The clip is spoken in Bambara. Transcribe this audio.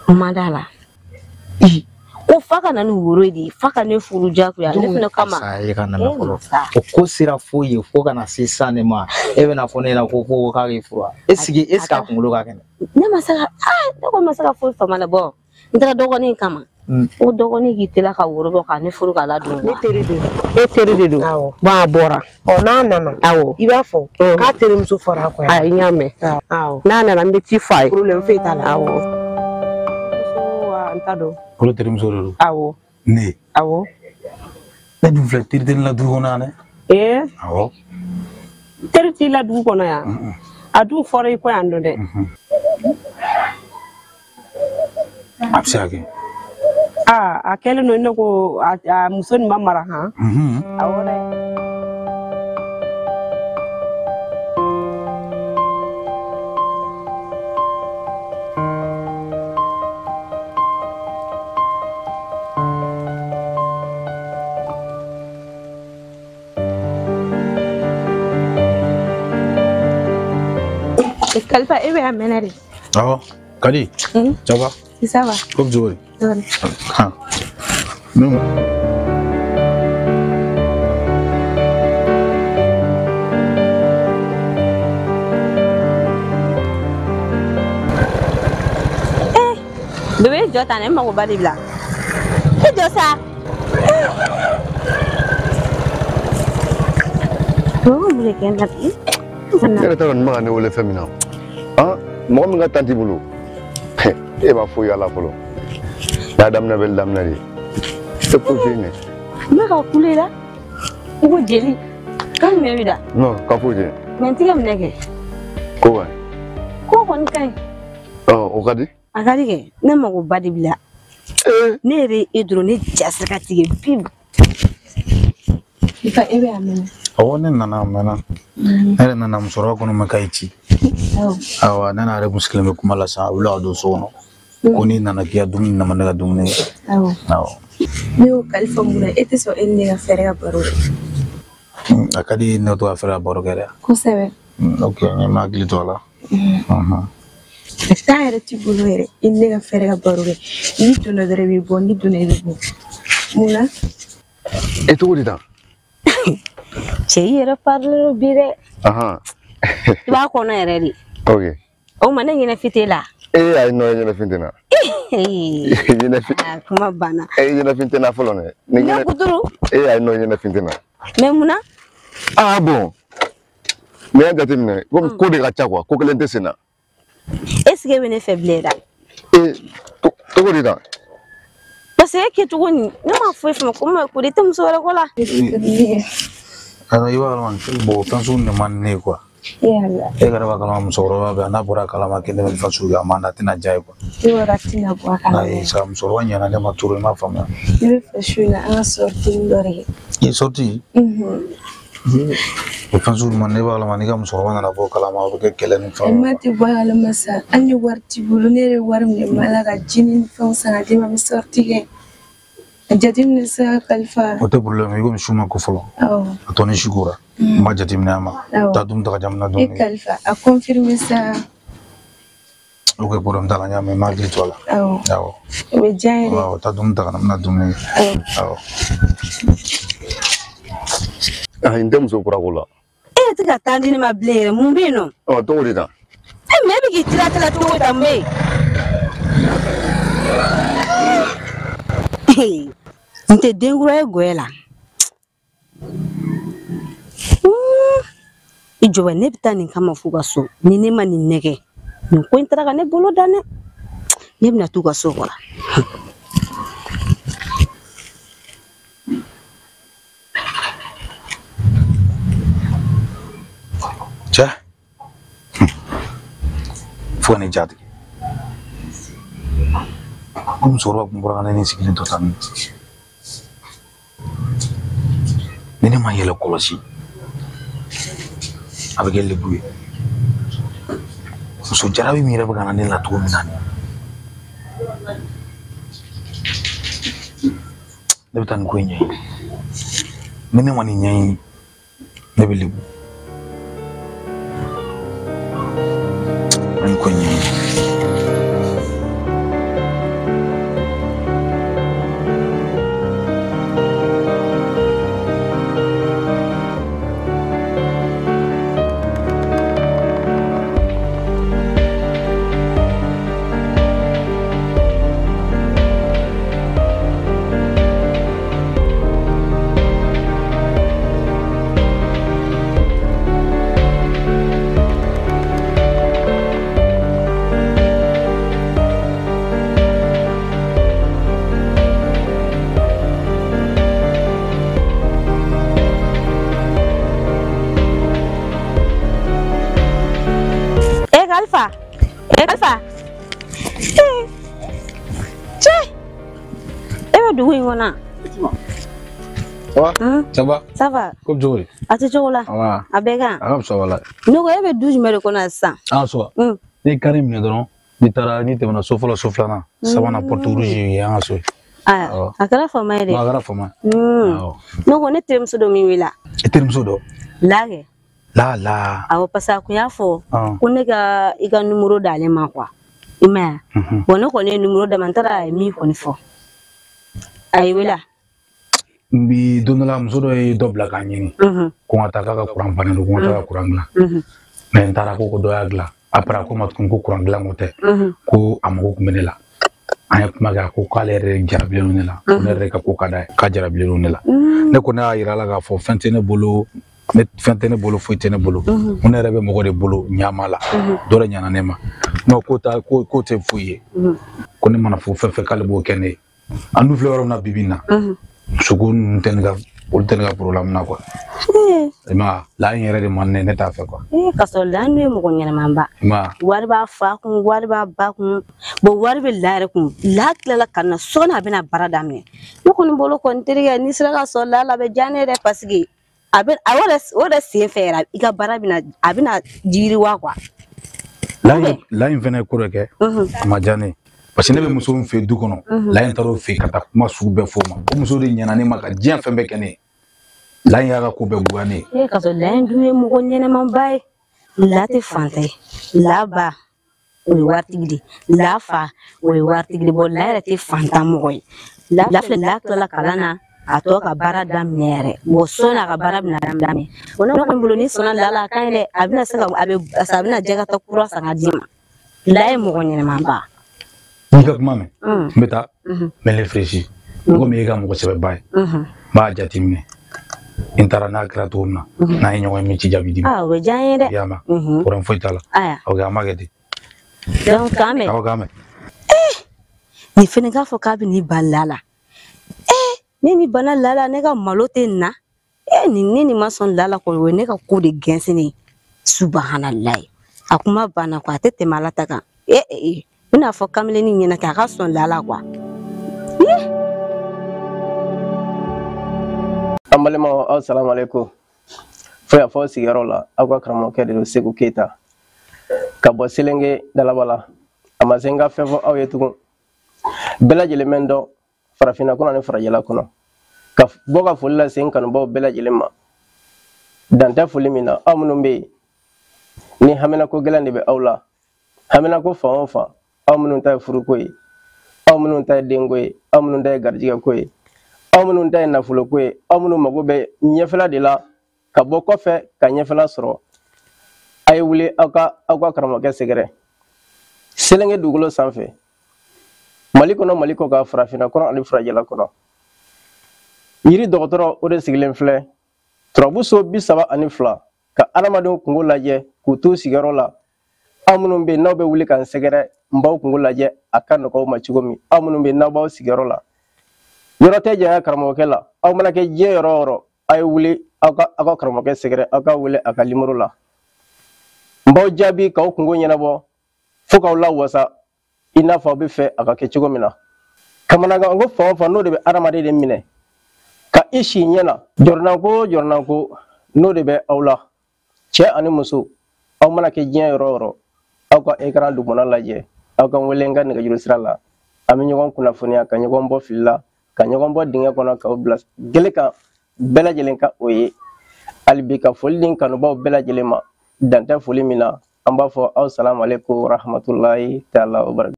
Ma da la. Ko fa ka na ni woro de fa ka ne furu diyagoya ne fana kama. Sa e ka na fɔlɔ. O ko sera fo ye fo ka na se sisan de ma e bɛna fɔ ne ɲɛna ko ko k'a k'i furu wa? Est-ce que a kunkolo ka kɛnɛ? Ne ma se ka ne ko ma se ka foyi faamu la bɔ n taara dɔgɔnin kama. O dɔgɔnin k'i teliya ka woro bɔ ka ne furu k'a ladon. Ne teri de don. E teri de don. Awɔ. Bon a bɔra. Ɔ n'a nana. Awɔ. I b'a fɔ. K'a terimuso fɔra a kɔ yan. Ayi n y'a mɛn. Awɔ. N'a nana n bɛ ci f'a ye. Problème foyi t'a la. Awɔ. N t'a dɔn. Olu terimuso de don. Awɔ. Ne. Awɔ. Ne dun filɛ teri tɛ ne la dugu kɔnɔ yan dɛ. Ee. Awɔ. Teri t'i la dugu kɔnɔ yan. A dun fɔra i kɔ yan nɔ dɛ. A bɛ se ka kɛ. Aa a kɛlen don ne ko a muso nin ma mara han. Awɔ dɛ. Kalifa e bɛ yan mɛnɛ de. Awɔ Kadi. Ça va? Ça va. Ko bɛ cogo di? Bébé jɔ tan ne mago ba de bila. E jɔ sa. Mɔgɔ mun de kɛ n na bi? Ne yɛrɛ t'a dɔn nin ma ka ne wele fɛn min na. Mɔgɔ min ka tan t'i bolo e b'a fɔ yala fɔlɔ. N'a daminɛ bɛ daminɛ de. E foyi tɛ ɲɛ. Ne ka kule la. I ko jeli. Kan jumɛn b'i da? Non, ka foyi tɛ. Mais n tɛgɛ minɛ kɛ. Ko ka ɲi. Ko kɔni ka ɲi. Ɔ o ka di? A ka di kɛ. Ne mago ba de b'i la. Ne yɛrɛ e dɔrɔn ne ja sera ka tigɛ pewu. Ifa e bɛ yan mɛnɛ. Awɔ ne nana a mɛnna. Ne yɛrɛ nana musokɔrɔba kɔnɔ ma k'a ye ci. Awɔ ne n'a yɛrɛ kun sigilen bɛ kuma la sisan a wulila ka don so kɔnɔ. Ko n'i nana k'i ka dumuni nama ne ka dumuni kɛ. Awɔ. Awɔ. Ne y'o kalifa mun na e tɛ sɔn e ni ne ka fɛɛrɛ ka baro kɛ. A ka di ne to ka fɛɛrɛ ka baro kɛ dɛ. Kosɛbɛ. Ok n ma hakili to a la. Taa yɛrɛ t'i bolo yɛrɛ i ni ne ka fɛɛrɛ ka baro kɛ. N'i donna dɔrɔn i bɛ bɔ n'i donna i bɛ bɔ. Mun na? E cogo di tan? Cɛ i yɛrɛ parilen don bi dɛ. I b'a kɔnɔ yɛrɛ de. Ok. O ma ne ɲɛnafin t'e la. Ee ayi non ɲɛnafin tɛ n na. Ɲɛnafin. Kuma banna. Ee ɲɛnafin tɛ n na fɔlɔ dɛ. Ne kuturu. Ee ayi non ɲɛnafin tɛ n na. Mais mun na? Ah bon. N'i y'a jateminɛ komi ko de ka ca quoi ko kelen tɛ sen na. Est ce que e bɛ ne fɛ bilen dɛ? Ee cogo di tan? Parce que e kɛcogo nin ne ma foyi faamu ko ko de tɛ muso wɛrɛ ko la. Alors i b'a kalama bon fɛn sugu nin man di ne ye quoi. E yɛrɛ b'a kalama musokɔrɔba bɛ yan n'a bɔra a kalama k'e bɛ fɛn sugu kɛ a man di a tɛna diya ye quoi. E b'a dɔn a tɛna bɔ a kalama. Ayi sa musokɔrɔba ɲɛna ne ma trop i m'a faamuya. Ne bɛ fɛ su in na an ka sortie dɔ de kɛ. I sortie? O fɛn sugu man di ne b'a kalama n'i ka musokɔrɔba nana bɔ o kalama o bɛ kɛ kɛlɛ ni fɛnw ye. Ma tɛ bɔ a kalama sa hali ni wari t'i bolo ne yɛrɛ ye wari minɛ ma la ka ji ni fɛnw san ka d'i ma n bɛ sortie kɛ. A jateminɛ sa Kalifa. O tɛ problème ye komi su ma ko fɔlɔ. Awɔ. A tɔ ni su kora. N b'a jateminɛ a ma. Taa dumuni ta ka di yan n bɛna dumuni kɛ. E Kalifa a confirmer sa. Ok problème t'a la n y'a mɛn n b'a hakili to a la. Awɔ. Awɔ. O bɛ diya n ye dɛ. Awɔ taa dumuni ta ka na n bɛna dumuni kɛ. Awɔ. Ayi n tɛ muso kura ko la. E tɛ ka taa di ne ma bilen yɛrɛ mun bɛ yen nɔ? Ɔ cogo di tan? E mais e bɛ k'i tila tila cogo di tan mun bɛ yen? N tɛ den kura ye gɔyɛ la. I jɔ ne bɛ taa nin kama f'u ka so ni ne ma nin nɛgɛ nin ko in taara ka ne bolo dan dɛ ne bɛna t'u ka so kɔrɔ. Cɛ fo ka ne ja tigɛ. Ko musokɔrɔba kun bɔra ka ne ni sigilen to tan ni ne ma yɛlɛ kɔlɔsi a bɛ kɛ lebu ye. Muso jarabi min yɛrɛ bɛ ka na ne la cogo min na nin ne bɛ taa nin ko in ɲɛɲini ni ne ma nin ɲɛɲini ne bɛ lebu. Nin ko in ɲɛɲini. Kalifa. Cɛ, e bɛ dugu in kɔnɔ. Ça va? Ça va? Ça va. Ko bɛ cogo di? A tɛ cogo la. Awɔ. A bɛɛ kan. A ka fisa walayi. Ne ko e bɛ du jumɛn de kɔnɔ sisan? An so. N'i kari minɛ dɔrɔn, n'i taara n'i tɛmɛna so fɔlɔ so filanan, sabanan porte rouge ye an ka so ye. Aa, a kɛra faama ye dɛ. A kɛra faama ye. Ne ko ne terimuso dɔ min wele. I terimuso dɔ? La kɛ. La la. Awɔ, parce que a kun y'a fɔ ko ne ka i ka numéro d'ale ma quoi. I m'a ye? Bon, ne kɔni ye numéro d'a ma, n taara a ye min kɔni fɔ. A ye wele. N bi don dɔ la muso dɔ ye dɔ bila k'a ɲini. Ko n ka taa k'a ka kuran bannen don, ko n ka taa ka kuran dilan. Mais n taara ko dɔ y'a dilan. Après a ko n ma tuguni ko kuran dilan ko tɛ. Ko a mago kun bɛ ne la. An ye kuma kɛ, a ko k'ale yɛrɛ jarabilen don ne la. Ko ne yɛrɛ ka ko ka d'a ye, k'a jarabilen don ne la. Ne ko ne y'a yira a la k'a fɔ fɛn tɛ ne bolo, ne fɛn tɛ ne bolo, foyi tɛ ne bolo. Ko ne yɛrɛ bɛ mɔgɔ de bolo ɲama la. Dɔ de ɲana ne ma. Non, ko ta ko tɛ foyi ye. Ko ne mana fɔ fɛn fɛn k'ale b'o kɛ ne ye. An dun filɛ yɔrɔ min na bi bi in na. Muso ko ninnu tɛ ne ka, olu tɛ ne ka problème na quoi. I ma ye, la in yɛrɛ de man ne, ne t'a fɛ quoi. Ka sɔrɔ la n'o ye mɔgɔ ɲɛnamaba. I ma ye. Wari b'a fa kun, wari b'a ba kun, bon wari bɛ la yɛrɛ kun. La tilala ka na sɔɔni a bɛna baara daminɛ. Ne kɔni bolo kɔni terikɛ, n'i sera ka sɔrɔ la la a bɛ diya ne yɛrɛ parce que a bɛ a o yɛrɛ sen fɛ yɛrɛ i ka baara bɛna a bɛna yiriwa quoi. La in fɛnɛ ye ko dɔ kɛ, a ma diya ne ye. Parce que ne bɛ muso min fɛ du kɔnɔ, la in taara o fɛ ka taa kuma sugu bɛɛ fɔ o ma. O muso de ɲɛna ne ma ka diɲɛ fɛn bɛɛ kɛ ne ye. La in y'a ka ko bɛɛ goya ne ye. Ka sɔrɔ la in dun ye mɔgɔ ɲɛnɛmanba ye. La tɛ fantan ye. La ba o ye waritigi de ye. La fa o ye waritigi de ye. Bon, la yɛrɛ tɛ fantan mɔgɔ ye. La filɛ, la tilala kalan na, a tɔ ka baara daminɛ yɛrɛ. Bon, sɔnni a ka baara bɛna daminɛ. Bon, ne kɔni bolo n'i sɔnna la la a ka ɲi dɛ. A bɛna se ka a bɛ parce que a bɛna jɛgɛta kura san ka d'i ma. La ye mɔgɔ ɲɛnɛmanba. N'i ka kuma mɛn, n bɛ taa n bɛ réfléchir. Komi e ka mɔgɔ sɛbɛba ye, n b'a jateminɛ. N taara n'a kɛra cogo min na, n'an ye ɲɔgɔn ye min ci jaabi d'i ma. O bɛ diya n ye dɛ. I y'a mɛn, problème foyi t'a la. Ok, an b'a kɛ ten. Donc k'an bɛn. Awɔ, k'an bɛn. Nin fɛnɛ k'a fɔ k'a bɛ n'i ban la la. Ne ni bana la la, ne ka malo tɛ na. Nin ne nin ma sɔn la la kɔni, o ye ne ka ko de gɛnsen ye. Subahanallahi. A kuma banna quoi, a tɛ tɛmɛ Ala ta kan. N bɛna fɔ kamelennin ɲɛna k'a ka sɔn la la quoi. An balimaw, aw salamu aleykum. Fo yan fɔ sigiyɔrɔ la, aw ka karamɔgɔkɛ de don Seku Keyita ka bɔ Selenge Dalaba la. A ma se n ka fɛn fɔ aw ye tugun. Bɛɛ lajɛlen bɛ n dɔn farafinna kɔnɔ ani farajɛla kɔnɔ. Ka bɔ ka foli lase n kanubaw bɛɛ lajɛlen ma. Dan tɛ foli min na, aw minnu bɛ yen ni haminako gɛlɛn de bɛ aw la, haminako fan o fan, aw minnu ta ye furuko ye, aw minnu ta ye denko ye, aw minnu ta ye garijɛgɛko ye, aw minnu ta ye nafoloko ye, aw minnu mago bɛ ɲɛfɛla de la ka bɔ kɔfɛ ka ɲɛfɛla sɔrɔ, a ye wuli aw ka karamɔgɔkɛ sɛgɛrɛ Selenge dugukolo sanfɛ, Mali kɔnɔ, Mali kɔ kan, farafinna kɔnɔ ani farajɛla kɔnɔ. Yiri dɔgɔtɔrɔ o de sigilen filɛ turabu so 32 ka adamadenw kungo lajɛ k'u t'u sigiyɔrɔ la. Aw minnu bɛ yen n'aw bɛ wuli ka n sɛgɛrɛ, n b'aw kungo lajɛ a ka nɔgɔ aw ma cogo min. Aw minnu bɛ yen n'aw b'aw sigiyɔrɔ la, yɔrɔ tɛ janya karamɔgɔkɛ la. Aw mana kɛ diɲɛ yɔrɔ o yɔrɔ, a ye wuli aw ka karamɔgɔkɛ sɛgɛrɛ, aw ka wele a ka nimoro la. N b'aw jaabi k'aw kungo ɲɛnabɔ fo k'aw lawasa i n'a fɔ aw bɛ fɛ a ka kɛ cogo min na. Kamanagan ko fan o fan n'o de bɛ adamaden de minɛ ka i si ɲɛ na, jɔrɔnanko o jɔrɔnanko n'o de bɛ aw la, cɛ ani muso, aw mana kɛ diɲɛ yɔrɔ o yɔrɔ, aw ka écran dugumana lajɛ, aw ka n wele n ka nɛgɛjuru sira la. An bɛ ɲɔgɔn kunnafoniya ka ɲɔgɔn bɔ fili la, ka ɲɔgɔn bɔ dingɛ kɔnɔ, k'aw bila gele kan bɛɛ lajɛlen ka o ye. Hali bi ka foli di n kanubaw bɛɛ lajɛlen ma, dan tɛ foli min na. An b'a fɔ aw salamu aleykum rahmatulahi taala wa barakatuh.